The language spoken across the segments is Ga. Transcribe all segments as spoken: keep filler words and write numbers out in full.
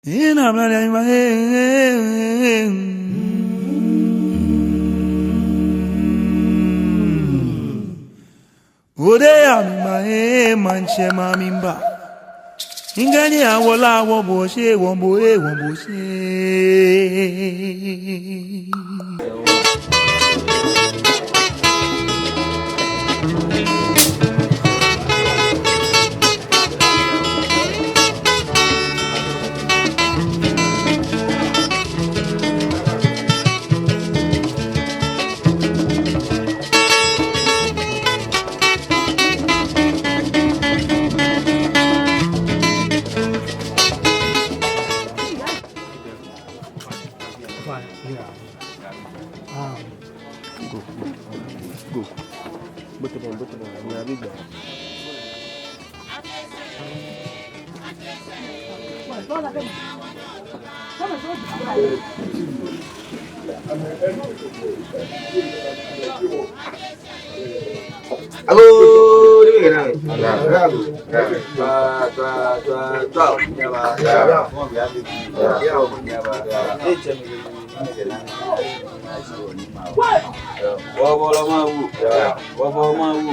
Ina mla ya ima, eh, eh, eh. Ode ya mi ma, eh, maŋtsɛ ma mi ba. Ŋkɛɛ ni awo lɛ awo bo shi, wo bo, eh, wo bo shi. Agoo, ni bi kɛ naa. Twa, twa, twa, twa, nyaba. Nyaba. Ee, tsɛ mi. Wɔbɔ lɛ Mawu. Wɔbɔ Mawu.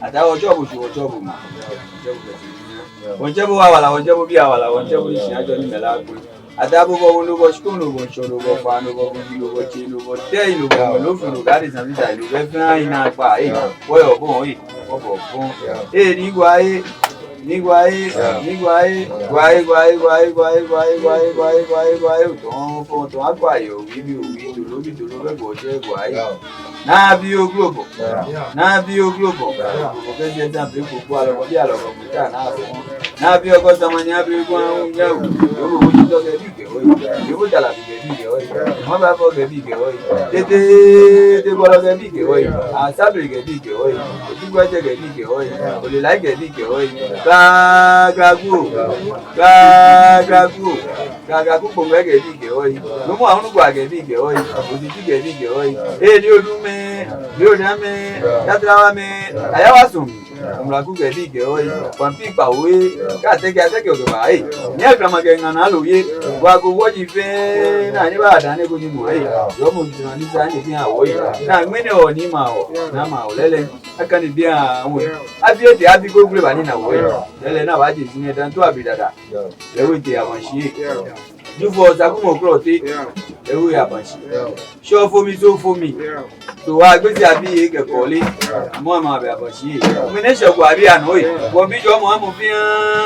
Ataa wɔtsɔɔ bo shi, wɔtsɔɔ bo ma. Wɔtsɛ bo awala, wɔtsɛ bo bii awala, wɔtsɛ bo ni shi ajɔ ni mɛi lɛ akpe. Ataa bo bɔ wo lɛ bɔ shikpɔŋ lɛ bɔ ŋshɔ lɛ bɔ faa lɛ bɔ buji lɛ bɔ tsei lɛ bɔ tɛi lɛ bɔ mɛ lɛ fuu lɛ gari sami ta lɛ bɛ fɛɛ ayi naa kpa ee. Wɔyɛ obɔ ee. Wɔbɔ obɔ. Ee ni gwa ee. Ni gwa ee. Ni gwa ee. Gwa ee, gwa ee, gwa ee, gwa ee, gwa ee, gwa ee, gwa ee, gwa ee, gwa ee, otɔn, otɔn, akwa ee, owi bi, owi, tolo bi, tolo bɛ, gwa ee, gwa ee. Naa bi o global. Naa bi o global. Global kɛ jɛ dan bi ko ko alɔ bi alɔ ko ta naa ko. Naa bi o ko tamani abi ko an ya o. Yo ko ti to kɛ bi kɛ o. Yo ko jala bi kɛ bi kɛ o. Mɔ ba ko kɛ bi kɛ o. Tete te ko lɔ kɛ bi kɛ o. Asabiri kɛ bi kɛ o. Otu ko jɛ kɛ bi kɛ o. Olila kɛ bi kɛ o. Ga ga gu. Ga ga gu. Gaga kukpomɛ kɛ bi kɛ o yi. Numo ahunu gwa kɛ bi kɛ o yi. Osisi kɛ bi kɛ o yi. Ee, ni odumɛ, ni odamɛ, tatrawa mɛ, ayawa sɔŋ. Omlaku kɛ bi kɛ o yi. Pampi kpa o yi. Kɛ atɛkɛ, atɛkɛ okɛ ba yi. Ni akrama kɛ ŋa naa loo yi. Wa ko wɔji fɛɛ naa ni ba da ni ko ni mɔ yi. Yɔ mɔ jina ni sa ni fi ha o yi. Naa ŋmɛnɛ o ni ma o. Naa ma o lɛlɛ. Akɛ ni bi a o yi. Abi ete abi ko gule ba ni na o yi. Lɛlɛ naa ba je sine dan to abi dada. Lɛ hu etee Abanshi. Jufɔ Sakumɔ Klɔte. Lɛ hu yɛ Abanshi. Shɔ fomi so fomi. To wa gbesi abi ye kɛ kɔle. Mɔ ama bɛ Abanshi. Mɛni shɛ ko abi anɔ ye. Wɔ bi jɔ mɔ amɔ fia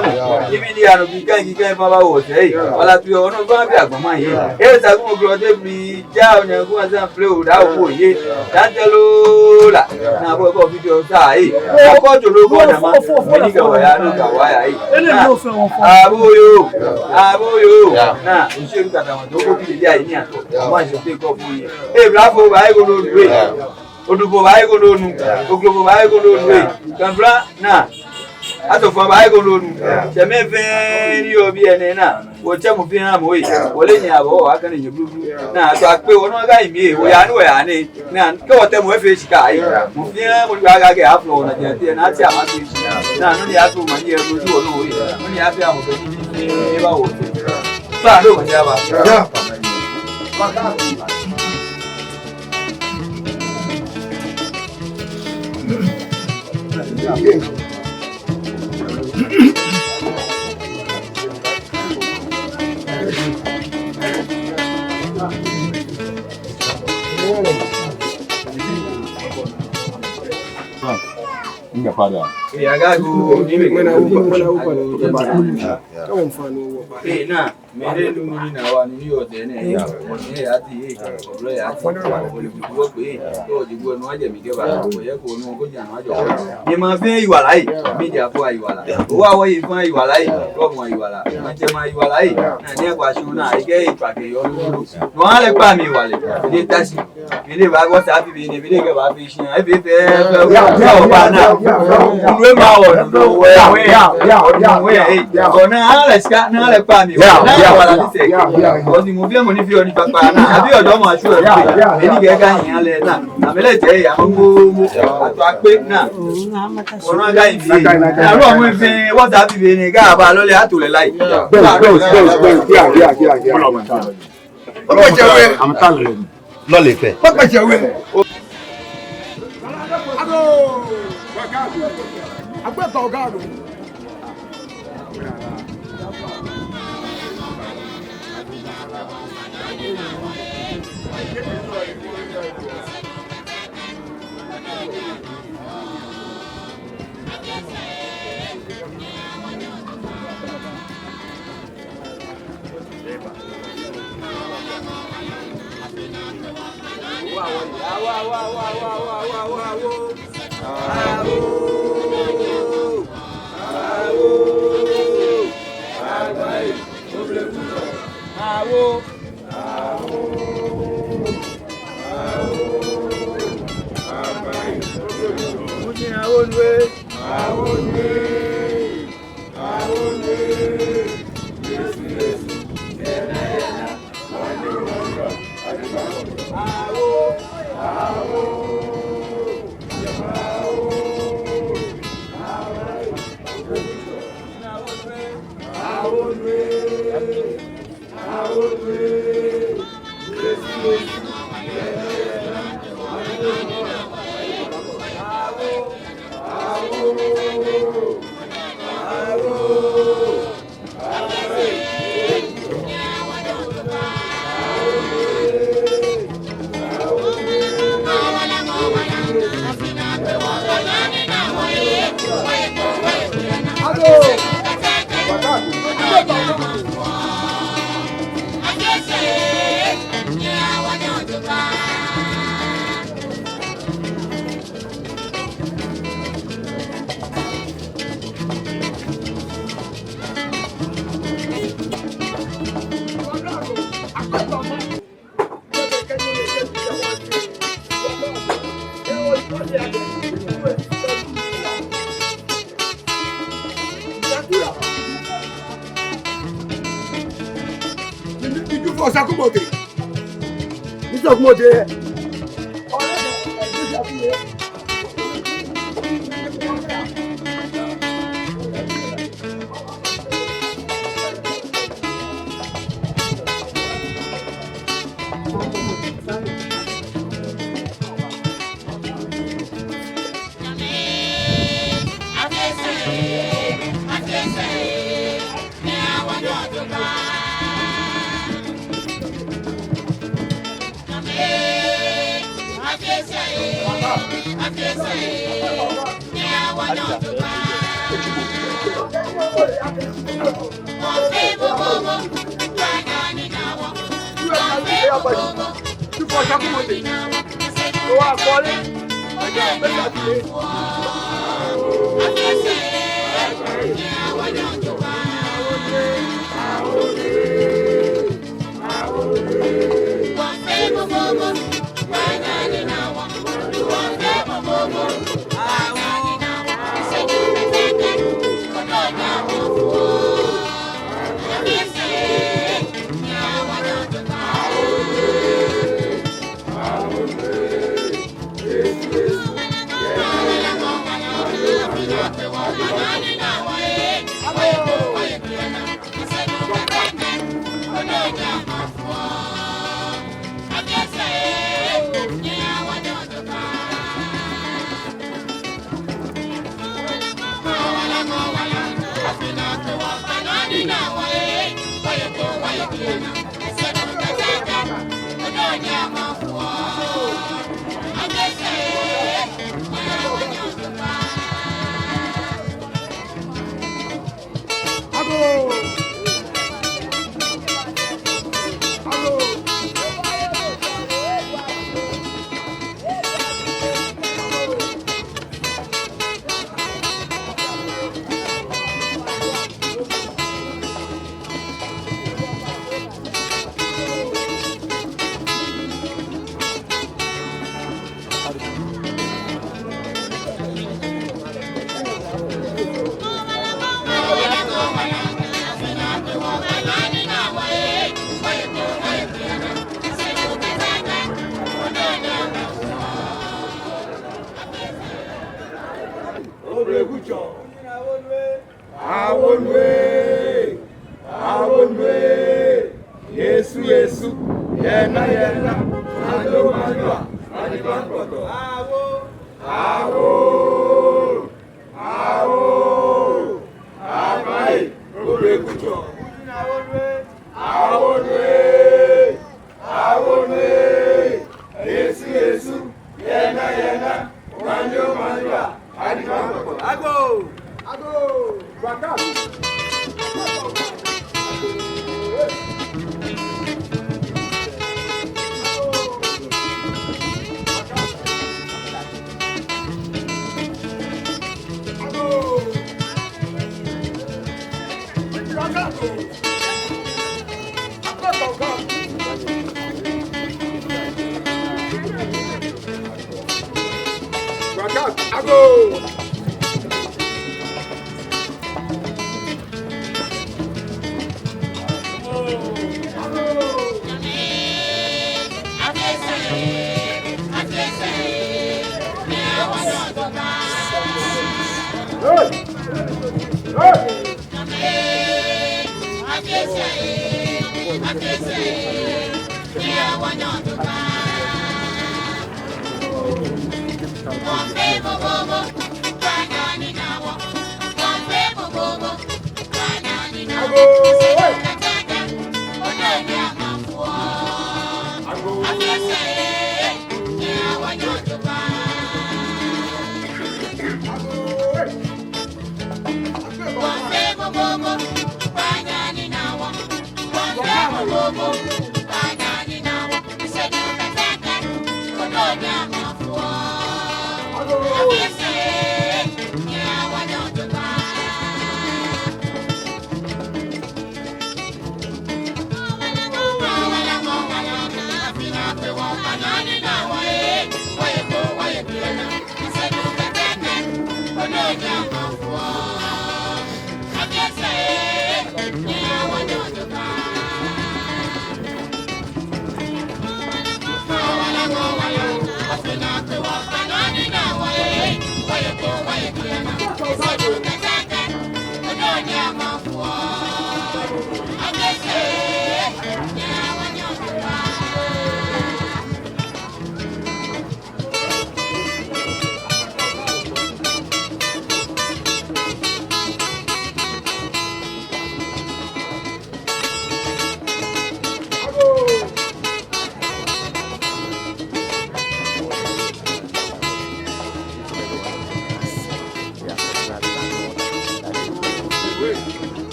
mɔ. Ibi ni anɔ bi kan ki kan fa ba wɔ sɛ ye. Wala tu yɛ onɔ fa bi agbama ye. E Sakumɔ Klɔte bi. Ja onye gu aza play o da o ye. Tantelo la. Na bo ko video sa e. Ko jolo ko na ma. Ni ka wa ya no ka wa ya e. Aboyo. Aboyo. Na o se ka ta ma to ko bi ya ni ato. Ma se te ko fu ye. E bravo ba e ko no we. Odufo ba e ko no nu. Oglofo ba e ko no we. Kan bra na. Atofan ba e ko no nu. Tsɛmɛi fɛɛ ni yɔɔ biɛ nɛɛ naa. Wɔtsɛ mɔ fɛɛ mɔ ee. Wɔle nyɛ abɔ, wɔkane nyɛ blublu. Naa, atswa akpe wɔ nɔ aka yi mli ee. Wɔya ni wɔya nɛɛ. Naa, kɛ wɔtɛ mɔ efee shika ee. Mɔ fɛɛ mɔ ni ba akɛ aflɔ wɔnaa jɛ tɛ naa ti ama to shi. Naa, nɔ ni ato ma ni yɛ mɔ ji wɔ nɔ ee. Nɔ ni afee amɔ kɛ ni ni ba wɔ. Ba do ma ni aba. Nga fada. Ee, aga go, ni mɛ. Mɛna uba, mɛna uba. Come on, fan uba. Ee, naa. Mɛni nɔ ni naa wa ni yɔɔ tɛŋŋ nɛɛ. Mɔ ni ya ti ye. Ɔblɔ ya ti. Ole ku ko pe. Ko ji ko nɔ ajɛ mi kɛba. Ko yɛ ko nɔ ko ja nɔ ajɔ. Ni ma fɛɛ yi wala ye. Mi ja fo yi wala. Wa wa yi fɛɛ yi wala ye. Ko mɔ yi wala. Ma jɛ ma yi wala ye. Naa ni akwa shi naa. Ike yi pa ke yɔɔ lolo. Nɔ ale pa mi wale. Ni tasi. Mɛni ba ko sa bi ni mɛni kɛ ba bi shi. Ai bi fɛɛ. Ya, ya, ya, ya. Nwe ma wɔ, nwe, nwe, nwe, eh. Ona, ale sika, na ale kpa mi. Na wala ni sɛ. Because mɔ fɛɛ mɔ ni feɔ nii kpakpa na. Abi ojɔɔ mɔ asu. Eni kɛ ka nyiɛ ale na. Amɛlɛ tɛ ya, mɔ, mɔ, mɔ. Ato akpe na. Ona ka ibi. Na lɔ mɔ fɛɛ, WhatsApp bi ni ka ba lɔ lɛ ato lɛ lai. Bɛn, bɛn, bɛn, bɛn. Kia, kia, kia, kia. Papa Jawe. Lɔle fɛ. Papa Jawe. Agoo. Agbɛ ba oga do. Awo nu ee, awo nu ee, Yesu, Yesu, yɛ naa, yɛ naa, Maŋtsɛ, Maŋtsɛ, Maŋtsɛ kpɔtɔɔ. Awo, awo, awo, awo nu ee, awo nu ee, Yesu, Yesu, yɛ naa, yɛ naa, Maŋtsɛ, Maŋtsɛ, Maŋtsɛ kpɔtɔɔ. Agoo! Agoo! Agoo!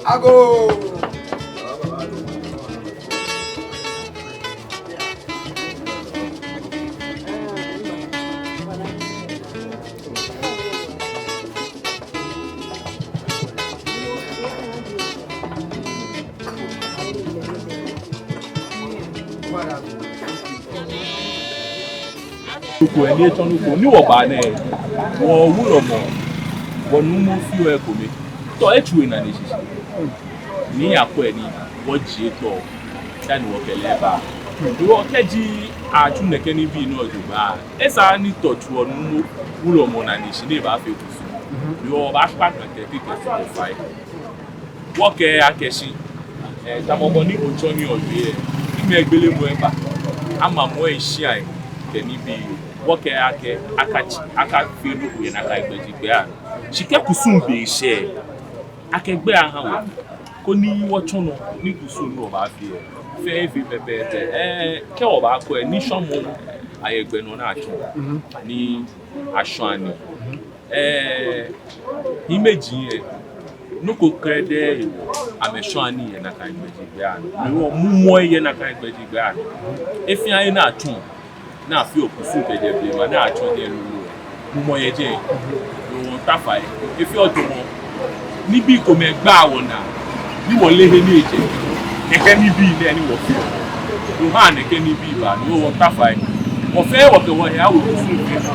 Agoo! Nɔ ko ni etsɔ nɔ ko ni wɔba nɛɛ, wɔwulɔmɔ, wɔnuumo fioo ekome. Tɔ etsu enane shishi. Ni akwɛ ni wɔje tɔ dani wɔkɛ lɛ ba. Hewɔ kɛji atsu nɛkɛ nibii nɛɛ jogbaŋŋ, esa ni tɔ tsu wɔnuumo wulɔmɔ nane shi ni ebaafee kusum. Hewɔ wɔbaakpa kɛkɛ kɛkɛ fai. Wɔkɛɛ akɛ shi, eh, tamɔ bɔ ni otsɔ ni owie lɛ, ni mɛi gbelemɔ eba, amamɔ eshia lɛ, kɛ nibii, wɔkɛɛ akɛ, akatsi, akafee nɔ ko yɛ nakai gbɛjegbɛi anɔ. Shi kɛ kusum be shɛ, akɛ gbɛi aha wɔ, koni wɔtsɔ nɔ ni kusum ni wɔbaafee lɛ, fɛɛ efee pɛpɛɛpɛ. Ɛɛ, kɛ wɔbaakwɛ, nishwamɔ ayɛ gbɛ nɔ ni atsɔɔ, ni ashwaa nii. Ɛɛ, hiimeji lɛ, nɔ ko krɛdɛɛ hewɔ amɛshwaa nii yɛ nakai gbɛjegbɛi anɔ. Hewɔ mumɔ yɛ nakai gbɛjegbɛi anɔ. He fɛɛ he ni atsuɔ, ni afeɔ kusum kɛjɛ blema ni atsɔɔ jɛi lolo lɛ, mumɔ yɛ jɛi. No hewɔ wɔmiitao fai, efeɔ tamɔ nibii komɛi gbaa wɔnaa, ni wɔleee he ni ejɛ. Nɛkɛ nibii nɛɛ ni wɔfeɔ, no ha nɛkɛ nibii baa. No hewɔ wɔmiitao fai, wɔ fɛɛ wɔkɛ wɔhe awo kusum feemɔ,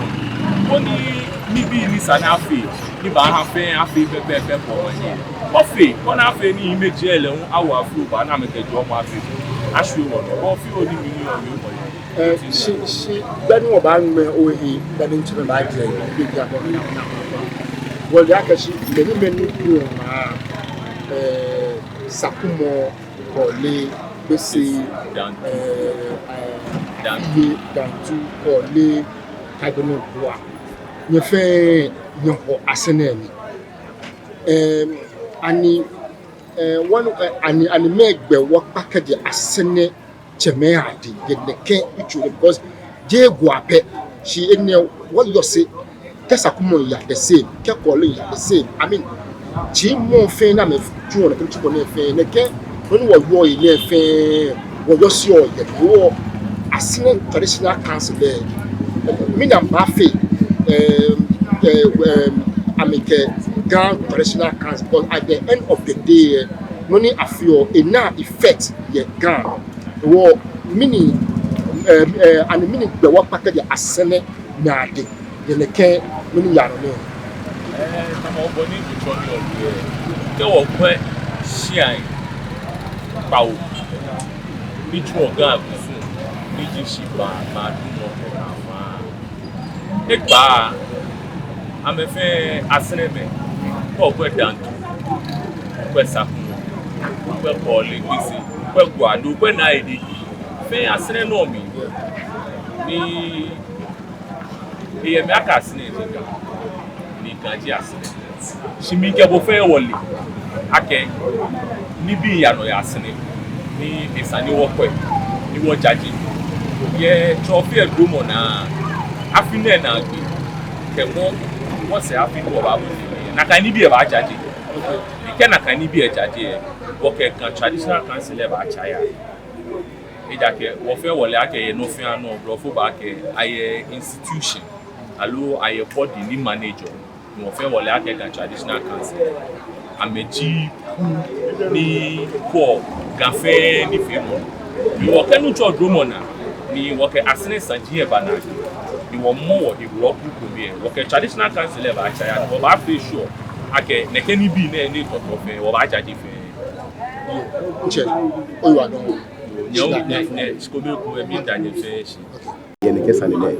koni nibii ni sa ni afee, ni baaha fɛɛ afee pɛpɛɛpɛ kɛ omanye. Wɔfee, koni afee ni hiimeji lɛ hu awo afro baa ni amɛkɛ jɔɔmɔ afee, ashwie wɔnɔ. Wɔfeɔ ni mli ni wɔwie mɔ yɛ. Ɛɛ, shi, shi, dani wɔbaaŋmɛ ohe, dani ntsɛmɛi baajɛ, be bianɛ wɔle akɛ shi, mɛni, mɛni kuu maa, ɛɛ, Sakumɔ, Kɔɔle, Gbese, Dantu. Ɛɛ, ɛɛ, Dantu. Dantu, Kɔɔle, Kagbɛnɛ Gua. Nyɛ fɛɛ nyɛhɔ Asɛrɛ nɛɛ mli. Ɛɛ, ani, ɛɛ, wɔnu, ɛɛ, ani, ani mɛɛ gbɛ wɔkpa kɛjɛ Asɛrɛ tsɛmɛi adɛŋ yɛ nɛkɛ yitso nɛɛ, because jeee Gua pɛ, shi enɛ wɔyɔse, kɛ Sakumɔ ya the same, kɛ Kɔɔle ya the same. I mean, tsɛmɛi fɛɛ ni amɛtsuɔ nɛkɛ nitsumɔ nɛɛ fɛɛ, nɛkɛ nɔ ni wɔyɔɔ yɛ nɛɛ fɛɛ, wɔyɔseɔ yɛ nɔ. Asɛrɛ Traditional Council lɛ, mɛni amɛbaafee, ɛm, ɛm, amɛkɛ Ga Traditional Council, because at the end of the day, nɔ ni afeɔ lɛ, enaa effect yɛ Ga. Hewɔ mɛni, ɛɛ, ɛɛ, ani mɛni gbɛ wɔkpa kɛjɛ Asɛrɛ mɛi adɛŋ yɛ nɛkɛ mɛni yaa nɔ nɛɛ? Ɛɛ, tamɔ bɔ ni otsɔɔ nɔ lɛ, kɛ wɔkwɛ shiai kpawo ni tsuɔ Ga kusum, ni ji Shikpa, Madumɔ kɛ Amaa, ekpaa amɛ fɛɛ Asɛrɛmɛi. Kɛ okwɛ Dantu, okwɛ Sakumɔ, okwɛ Kɔɔle, Gbese, okwɛ Gua, ni okwɛ Naa Ede, fɛɛ Asɛrɛ nɔ mli. Ni eyɛ mli akɛ Asɛrɛ ji Ga, ni Ga ji Asɛrɛ. Shi mi kɛ bo fɛɛ wɔle akɛ nibii yaa nɔ yɛ Asɛrɛ, ni esa ni wɔkwɛ, ni wɔjaje. Yɛ Tsɛ Ofe edromɔ naa, afi nɛɛ naagbee kɛ mɔ, wɔsɛɛ afi ni wɔbaabɔ nɛɛ, nakai nibii lɛ baajaje. Ni kɛ nakai nibii lɛ jaje lɛ, wɔkɛ Ga Traditional Council lɛ baatsa yaa. Ejaakɛ wɔ fɛɛ wɔle akɛ yɛ nɔ fɛɛ nɔ, blɔfo baakɛɛ ayɛ institution, aloo ayɛ body ni manage-ɔ. Ni wɔ fɛɛ wɔle akɛ Ga Traditional Council, amɛji kuu ni kɔɔ Ga fɛɛ nifeemɔ. Ni wɔkɛ Nuŋtsɔ dromɔ naa, ni wɔkɛ Asɛrɛ saji lɛ ba naagbee, ni wɔmɔ wɔhe wɔ kuu kome lɛ, wɔkɛ Traditional Council lɛ baatsa yaa, ni wɔbaafee sure akɛ nɛkɛ nibii nɛɛ ni tɔtɔ fɛɛ, wɔbaajaje fɛɛ. Tsɛ, oyiwaladɔŋŋ. Nyɛ, nyɛ, nyɛ, shi kome ekoŋŋ, miida nyɛ fɛɛ shi. Yɛ nɛkɛ sane nɛɛ.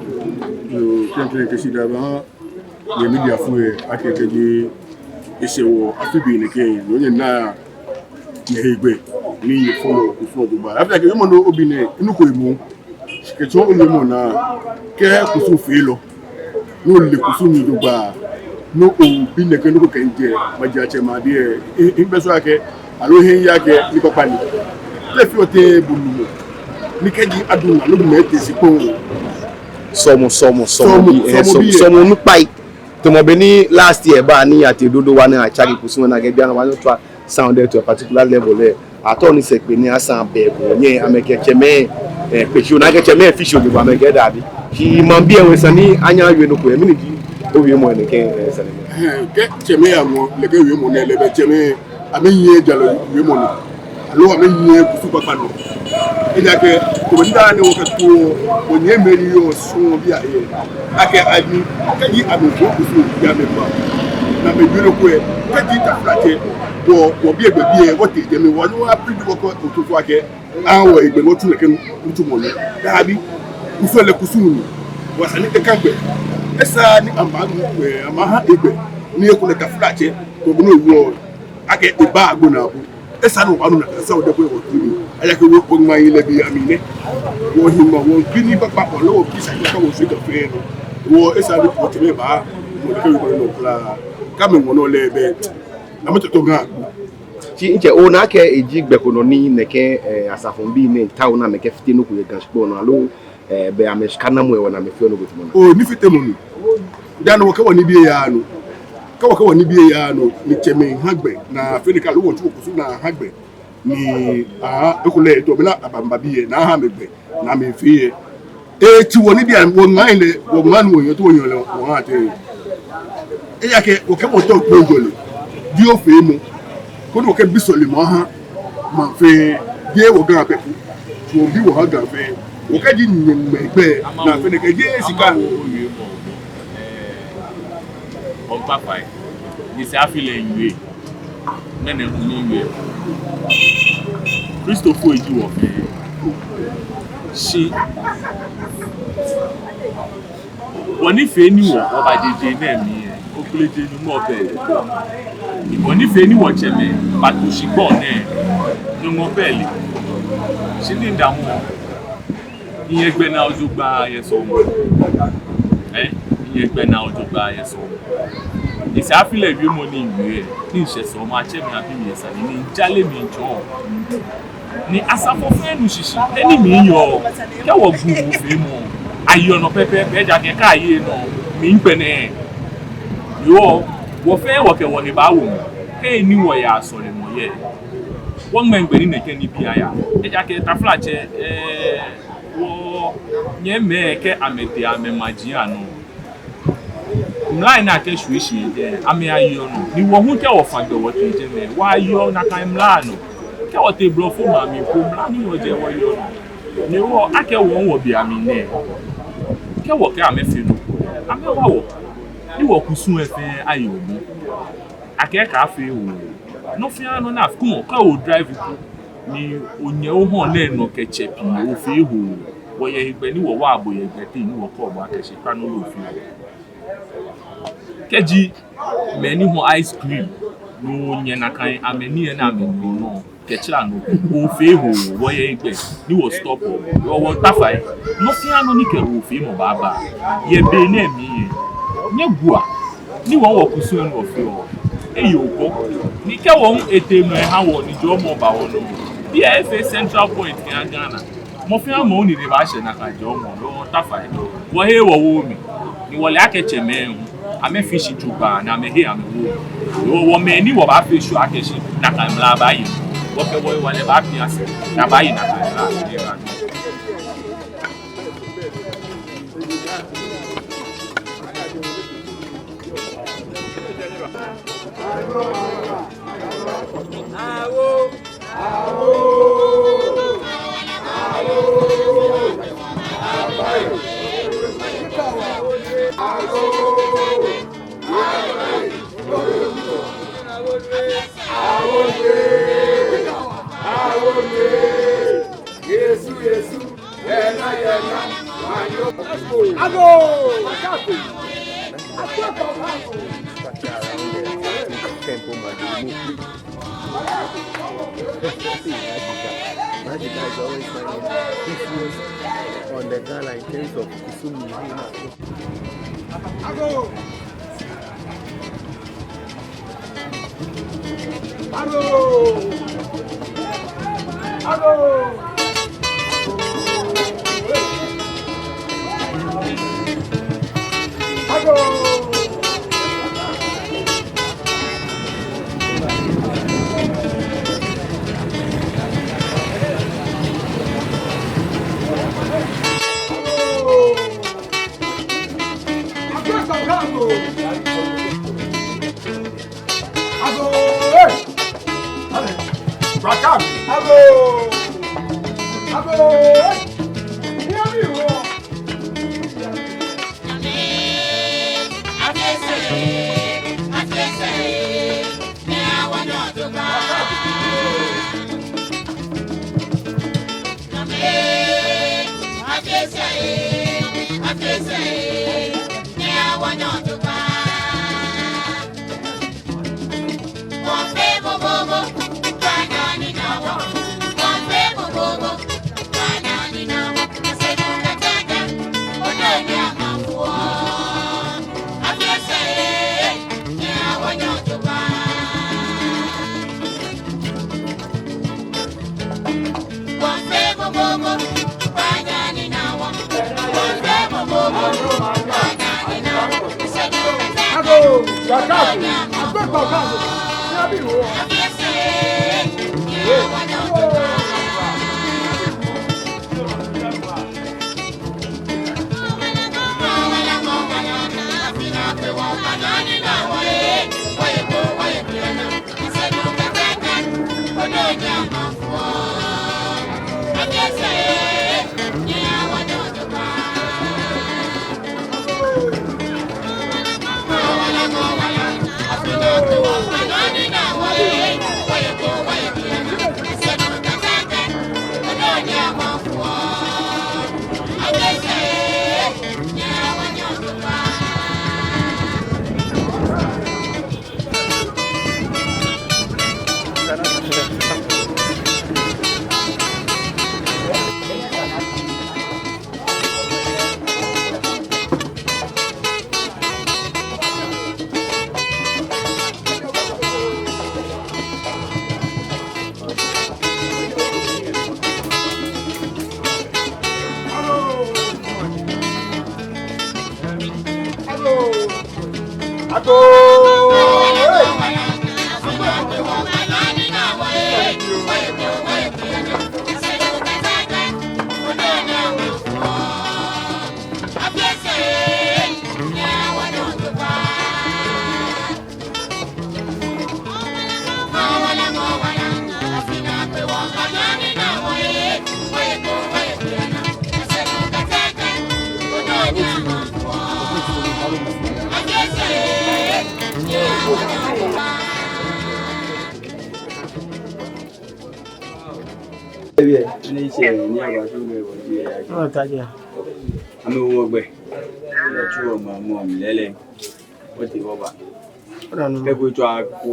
Yoo, klɛŋklɛŋ kɛ shidaa baha nyɛ mediafoi lɛ, akɛ kɛji eshɛ wɔ afi be nɛkɛ, no nyɛnaa nyɛhe gbɛ, ni nyɛfɔlɔ, nyɛfɔlɔ jogbaŋŋ. Afee akɛ wiemɔ nɔ obi nɛɛ, minuko emuu. Kɛtsɔ owiemɔ naa, kɛ kusumfeelɔ, ni ole kusum mli jogbaŋŋ, ni obi nɛkɛ nɔ ko kɛjɛ majiatsɛmɛi adɛŋ lɛ, e, e, ebɛ sɔɔ akɛ, aloo ehe yaa akɛ nii kpakpa ni. Te fio te bo lumɔ, ni kɛji adu naa, ni bo mɛi tee shi kpɔŋ. Sɔɔmɔ, sɔɔmɔ, sɔɔmɔ, sɔɔmɔ bi, eh, sɔɔmɔ sɔɔmɔ, bi, eh, sɔɔmɔ onukpai. Tamɔ bɔ ni last year ba ni atee Dodowa ni atsake kusum lɛ naa, kɛ bianɛ wɔbaanyɛ wɔtswa sound lɛ to a particular level lɛ. Atɔ ni sɛɛ kpe ni asaa bɛ ko nyɛ amɛkɛ tsɛmɛi, eh, kpe shi ona akɛ tsɛmɛi fee shi obi bɔ amɛkɛɛ dabi. Shi maŋbii lɛ hu esa ni anyɛ awie nɔ ko, eh, mɛni ji owiemɔ yɛ nɛkɛ, eh, sane nɛɛ? Eh, kɛ tsɛmɛi yamɔ nɛkɛ wiemɔ nɛɛ lɛ, belɛ tsɛmɛi amɛnyiɛ jalɛ wiemɔ nɔ. Aloo amɛnyiɛ kusum kpakpa nɔ. Ejaakɛ, tamɔ bɔ ni daa nɛɛ wɔkɛtoɔ, wɔnyɛmimɛi ni yɔɔ sɔŋŋ biɛ lɛ, akɛ ani, kɛji amɛfɔ kusum yɛ amɛmli, ni amɛwie nɔ ko lɛ, kɛji taflatsɛ, wɔ, wɔbii lɛ gbɛbii lɛ, wɔtee jɛmɛ, wɔnyɛ wɔplead wɔkɛ otsɔfo akɛ, aha wɔ hegbɛ ni wɔtsu nɛkɛ nitsumɔ nɛɛ. Dabi, kusum lɛ kusum ni. Wɔ esa ni eka gbɛ. Esa ni amɛnu, eh, amɛha hegbɛ. Ni ekolɛ taflatsɛ, kɛ obi ni owieɔ, akɛ eba agbo naa bo. Esa ni wɔbaanu nakai saji lɛ koni wɔtsu nii. Ejaakɛ wɔ, wɔŋmaahiɛ lɛ be amli nɛ. Wɔhiŋmɛi, wɔgbi nii kpakpa ko lɛ, wɔkɛ saji kpakpa wɔfee kɛfee nɔ. Wɔ esa ni wɔtsɛmɛi aba, mɔ ni kɛ wɔ nɔ kula. Kɛ amɛŋɔ nɔ lɛ bɛ, amɛtoto ŋa. Shi ntsɛ, ona akɛ eji gbɛ ko nɔ ni nɛkɛ, eh, asafoŋbii nɛɛ tao ni amɛkɛfite nɔ ko yɛ Ga shikpɔŋ nɔ aloo, eh, bɛ amɛshikanamɔ hewɔ ni amɛfeɔ nɔ ko tamɔ nɛɛ? Oo, nifitemɔ ni. Dani wɔkɛ wɔnibii yaa nɔ. Kɛ wɔkɛ wɔnibii yaa nɔ, ni tsɛmɛi ha gbɛ, ni afee nɛkɛ aloo wɔtsu wɔkusum ni aha gbɛ. Ni, aha, ekolɛ etɔ bɛ ni abambabii lɛ, ni aha amɛ gbɛ, ni amɛfee lɛ. Etsɛ wɔnibii, wɔŋmaahiɛ lɛ, wɔŋmaahiɛ ni wɔyɔɔ, too wɔyɔɔ lɛ, wɔha tɛŋŋ. Ejaakɛ wɔkɛ wɔtɔ kpojɔlɛ, biɛ ofeemɔ, koni wɔkɛbi sɔlemɔ aha maŋ fɛɛ, jeee wɔ Ga pɛ ko, wɔbi wɔha Ga fɛɛ, wɔkɛji nyɛmimɛi gbɛi, ni afee nɛkɛ jeee shika. Ɔmpa fai, ni sɛ afi lɛ nwie. Mɛni hu ni nwie. Kristofoi ji wɔ fɛɛ. Shi wɔnifee ni wɔ, wɔbaje je nɛɛ mli lɛ, okpleje Nyɔŋmɔ pɛ le. Wɔnifee ni wɔtsɛmɛi bato shikpɔŋ nɛɛ, Nyɔŋmɔ pɛ le. Shi ni midamɔ, miyɛ gbɛ naa jogbaŋŋ yɛ sɔɔmɔ. Ɛɛ, miyɛ gbɛ naa jogbaŋŋ yɛ sɔɔmɔ. Ni sɛ afi lɛ wiemɔ ni miwie, ni mishɛ sɔɔmɔ, atsɛ mi abi mi yɛ sane ni mijale mitsɔɔ. Ni asafo fɛɛ nu shishi, he ni miyɔɔ, kɛ wɔbu wɔfeemɔ, ayeɔ nɔ pɛpɛɛpɛ, ejaakɛ kɛ ayeee nɔ, migbɛnɛ. Yoo, wɔ fɛɛ wɔkɛ wɔhe baawo mli, he ni wɔyaa sɔlemɔ yɛ. Wɔŋmɛŋ gbɛ ni nɛkɛ nibii aya. Ejaakɛ taflatsɛ, eh, wɔnyɛmimɛi kɛ amɛtee amɛmaji anɔ, mlai ni akɛshwie shi yɛ jɛi, amɛyayeɔ nɔ. Ni wɔ hu kɛ wɔfã gbɛ wɔtee jɛmɛ, wɔyayeɔ nakai mlai anɔ. Kɛ wɔtee blɔfomɛi amli po, mlai ni yɔɔ jɛi wɔyeɔ nɔ. Ni wɔ, akɛ wɔ hu wɔbe amli nɛɛ, kɛ wɔkɛɛ amɛfee nɔ ko, amɛwa wɔ. Ni wɔkusum lɛ fɛɛ aye obɔ. Akɛɛ kaafee hoo. Nɔ fɛɛ nɔ ni afee, kwɛmɔ, kɛ odrive ko, ni onyɛ ohɔn lɛ nɔ kɛ tsɛ pii, ofee hoo. Wɔyɛ hegbɛ ni wɔwaa bo yɛ gbɛ teŋ ni wɔkɛɔ bo akɛ shi kpa nɔ lɛ ofee hoo. Kɛji mɛi ni hɔɔ ice cream, ni onyɛ nakai amɛnii lɛ ni amɛnuɔ nɔ kɛtsara nɔ ko, ofee hoo, wɔyɛ hegbɛ ni wɔ stop bo. Wɔ, wɔmiitao fai, nɔ fɛɛ nɔ ni kɛ hoofeemɔ baaba yɛ be nɛɛ mli lɛ, nyɛbua, ni wɔ wɔkusum lɛ ni wɔfeɔ, eye obɔ. Ni kɛ wɔ hu etee nɔ eha wɔ ni jɔɔmɔ ba wɔnɔ, biɛ efee central point kɛha Ghana. Mɔ fɛɛ mɔ ni ebaashɛ nakai jɔɔmɔ lɛ, wɔmiitao fai, wɔhe wɔwo mli. Ni wɔle akɛ tsɛmɛi hu, amɛfi shi jogbaŋŋ ni amɛhe amɛwo. Wɔ, wɔmɛi ni wɔbaafee sure akɛ shi nakai mla baaye. Wɔkɛ wɔhewalɛ baapia sɛɛ, ni abaaye nakai mla. Awo. Yesu, Yesu. Agoo! Temple man, they move quick. Magic is always finding difference on the gala in terms of Kusum. Agoo! Agoo, hey! Agoo! Agoo, hey! Hear me, oh! Amɛ wɔ gbɛ. Lɛ tsu wɔ ma mɔ mi lɛlɛ. Wɔtee wɔba. Kɛ ko tsɔ akɔ,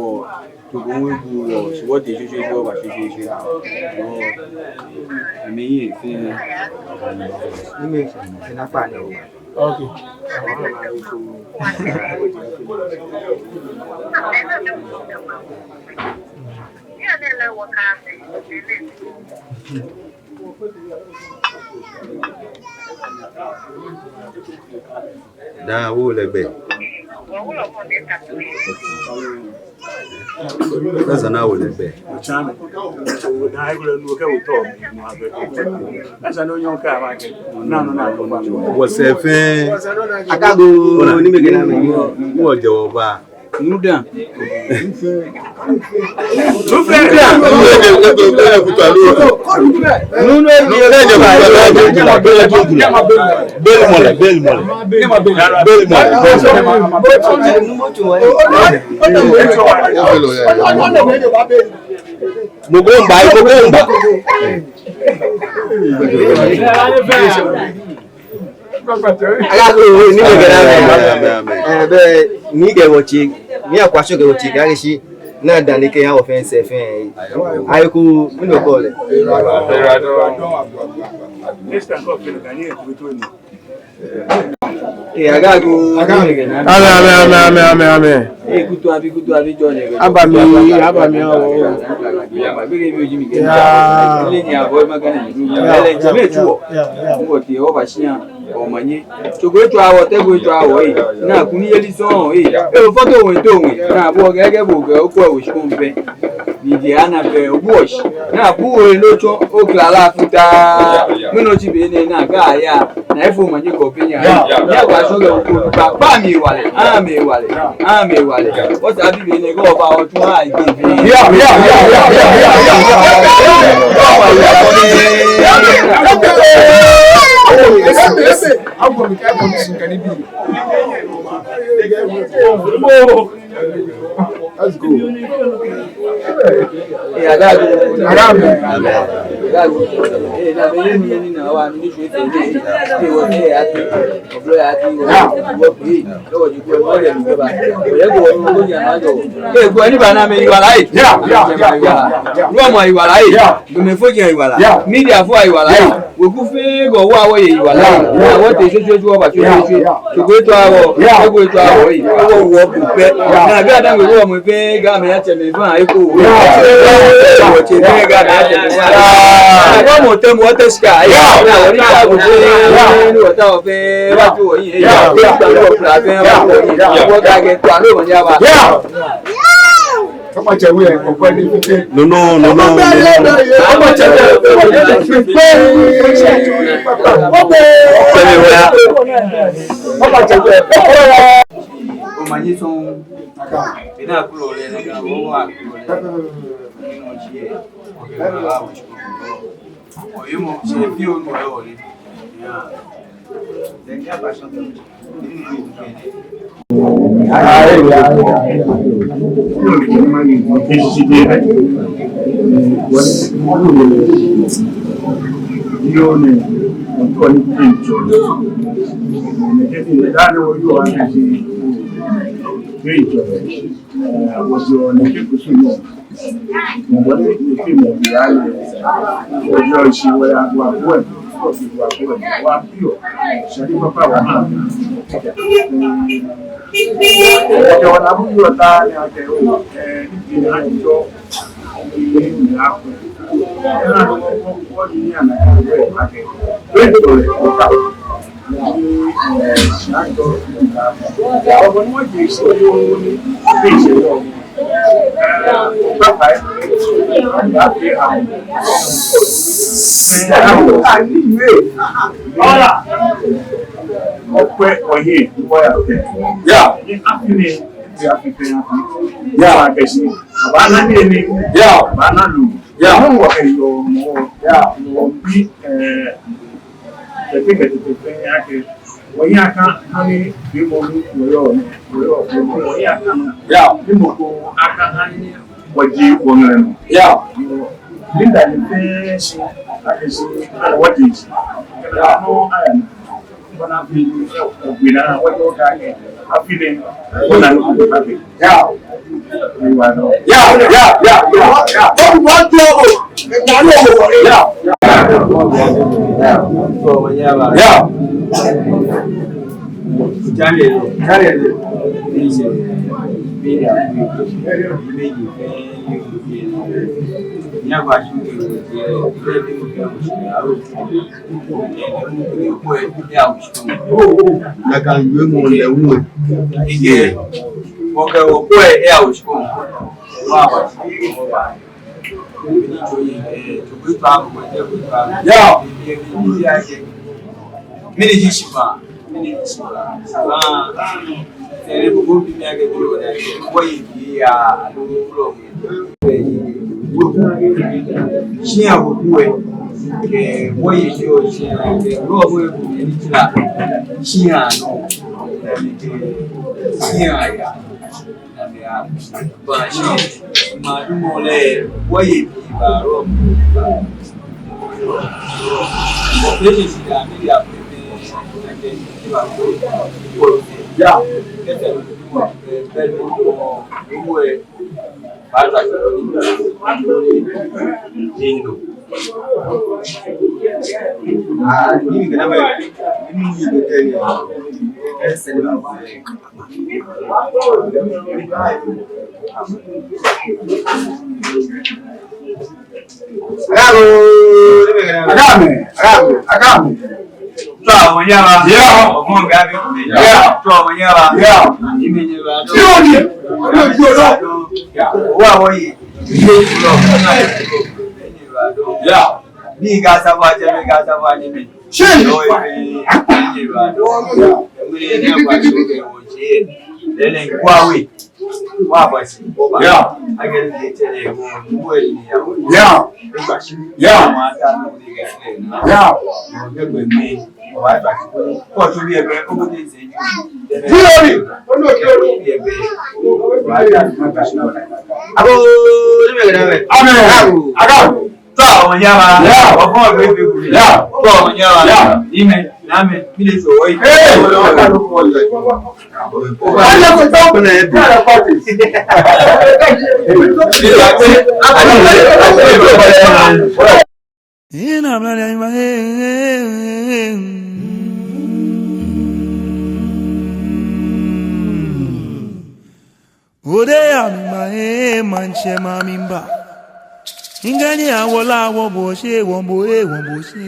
to ko ŋwe bu wɔ, shi wɔtee shweshweeshwe wɔba shweshweeshwe. Amɛ yi fɛɛ. Ni mɛ, ena kpa ni o. Okay. Daa, wo lɛ gbɛ. Daa, esa ni awo lɛ gbɛ. Wɔsɛɛ fɛɛ. Akago ni mɛi kɛ amɛ. Wɔjɛ wɔba. Nuda. Beli mɔ lɛ, beli mɔ lɛ. Beli mɔ lɛ. Mɔ ko mba, mɔ ko mba. Akago ni mɛi kɛ amɛ. Amɛ, amɛ, amɛ. Ɛɛ, bɛ, ni kɛ wɔtsɛ, ni akwaso kɛ wɔtsɛ, kɛ akɛ shi, na dani kɛ ya wɔ fɛɛ sɛɛ fɛɛ. Ayi ko, mi nɔ kɔ lɛ. Ee, Akago. Amɛ, amɛ, amɛ, amɛ, amɛ, amɛ. Ee, kutu abi, kutu abi jɔ nɛ. Aba mi, aba mi, awo. Yaa. Yaa, yaa, yaa. Omanye. Tso ko etswa wɔ, tɛ ko etswa wɔ, ee. Naa kunimyeli sɔŋŋ, ee. Ee, ofɔ to wɛ, to wɛ. Naa bo kɛkɛ bo kɛ okɔ wɛ shikpɔŋ pɛ. Ni je ana pɛ, obu oshi. Naa bu wɛ lɛ tsɔ, okla la futa. Mɛni otsi be nɛɛ naa kaya. Naa efo omanye kɔ pɛ nya. Nya kwa sɔ kɛ okɔ. Ba, ba mi wale. Aa mi wale. Aa mi wale. Osa bi be nɛɛ ko ba otsu aa ibi. Let's go. Ee, gbɔ ni ba na mɛ yiwala ee. Yeah, yeah, yeah, yeah, yeah. Lɔ mɔ yiwala ee. Yeah. Gbɔmɛi fɔji yiwala. Yeah. Media fɔ yiwala ee. Yeah. Weku fɛɛ ko wa wɔ ye yiwala ee. Yeah, yeah. Wɔ te shweshweeshwe wɔba shweshweeshwe. Yeah, yeah. Tso ko etswa wɔ. Yeah. Tso ko etswa wɔ ee. Yeah. Wɔ wɔ ko pɛ. Yeah. Ga Dangme, wɔmɛi fɛɛ Gamɛi, atsɛmɛi fɛɛ eko. Wɔtsɛmɛi fɛɛ Gamɛi, atsɛmɛi fɛɛ. Wɔmɔ tɛ mɔ tɛ shika. Wɔni ta ko fɛɛ. Wɔta fɛɛ. Wɔta fɛɛ. Wɔta fɛɛ. Wɔta fɛɛ. Wɔta fɛɛ. Kama cɛ wɛ, o kɔ ni fite. No, no, no, no, no. Kama cɛ wɛ. Kama cɛ wɛ. O ma nyi sɔŋ. Ina kulo lɛ, ina kulo lɛ. Ina kulo lɛ. Ina kulo lɛ. Oye mo, se fi o mo yo ni. Ya. Then ya ba so. Wɔjɔɔ nɛkɛ kusum nɔ. Mɔ ni nɛkɛ mɔ bi ale. Wɔjɔɔ shi wɔya wa bɔɛ. Wɔbi wa bɔɛ. Wa biɔ. Shadi papa wa ha. Wɔjɔɔ na bu yɔ ta ni akɛ o. Ɛɛ, ni bi na jɔ. Ni ni akɛ. Ɛɛ, na ko ko ni ana akɛ. Bɛ to le ko ta. Okwɛ, oye, oya. Ya. Ni afi nɛɛ, ni afi nɛɛ, afi. Ya. Wa kɛ shi. Abaana nɛɛ nɛɛ. Ya. Abaana lu. Ya. Mɔ wa kɛ yɔɔ mɔ. Ya. Mɔ bi, ɛɛ, Kɛtɛ, kɛtɛ, kɛtɛ, ya kɛ. Wɔyi aka, ani, bi mɔ ni, wɔyɔɔ, wɔyɔɔ, wɔyɔɔ, wɔyi aka nɔ. Ya. Ni mɔ ko aka, ani, wɔji, wɔŋɛlɛ nɔ. Ya. Ni da ni fɛɛ shi, akɛ shi, ani wɔji shi. Kɛlɛ nɔ, aya ni. Bɔna bi, wɔbi na, wɔji wɔka kɛ. Afi nɛɛ, wɔna ni wɔbi. Ya. Ya, ya, ya, ya, ya. Ya. Ya. Nakai wiemɔ lɛ hu. Ike, wɔkɛ wɔkwɛ, eya oshikɔŋ. Wa ba. Ya. Mɛni ji shifa? Mɛni ji shifa? Shifa. Sɛɛ lɛ bo bi mi akɛ bo lɛ. Wɔyi bi ya, aloo lɔ. Shia weku lɛ, kɛ wɔyi ji o shia, kɛ lɔ bo eku ni tsila. Shia nɔ. Shia ya. Ba shi, ma dumɔ lɛ, wɔyi bi ba lɔ. Wɔfee shi da mi ya pe pe, na kɛ ni ba ko, ko ya. Kɛtɛ lɔ, bɛ lɔ, lɔ, lɔ, Agame, agame, agame. Tswa omanye aba. Ya. Omanye aba. Ya. Tswa omanye aba. Ya. Ime nye ba. Yo ni. Yo, yo, yo. Ya. Wa wo yi. Ya. Ni ga sa ba je, ni ga sa ba ni mi. Shi. Yo, ni ba. Ya. Ni ba. Lele kwa we. Wa ba shi, wa ba. Ya. Agɛni de tɛlɛ wo, wo ni ya wo. Ya. Ba shi. Ya. Ma ta no de ga se na. Ya. Mo de gbe mi. Wa ba shi. Ko to bi ebe, o de se ju. Kiyori. Ono kiyori. Bi ebe. Wa ta no ba shi. Abo, ni me ga na me. Amen. Abo. Aga. Tswa omanye aba. Ya. Ofo be be ku. Ya. Tswa omanye aba. Ya. Ime, na me, mi le so oi. Hey. Ode ya mi ma e manche ma mi mba. Ingani awola wo bo she wo bo e wo bo she.